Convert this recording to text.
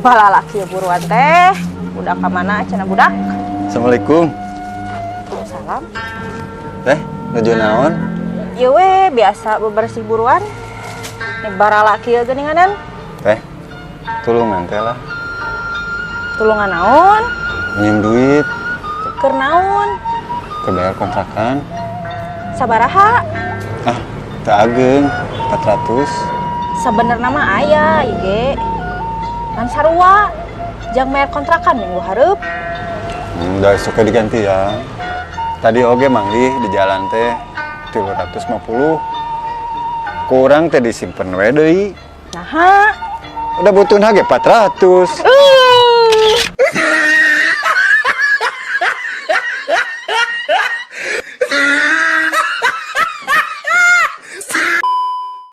Balalaki ya buruan teh. Budak ka mana cenah budak? Assalamualaikum. Salam. Teh, nuju naon? Ieu we biasa bebersih buruan. Nih baralaki ya geuninganan. Teh, tulungan teh lah. Tulungan naon? Minjem duit. Keur naon? Ke bayar kontrakan. Sabaraha? Ah, teu ageng, 400. Sebenerna mah aya ieu ge. Ngan sarua. Jang bayar kontrakan minggu hareup. Udah suka diganti ya. Tadi oge manggih di jalan teh 350. Kurang teh disimpen we deui. Naha? Udah butuh ge 400.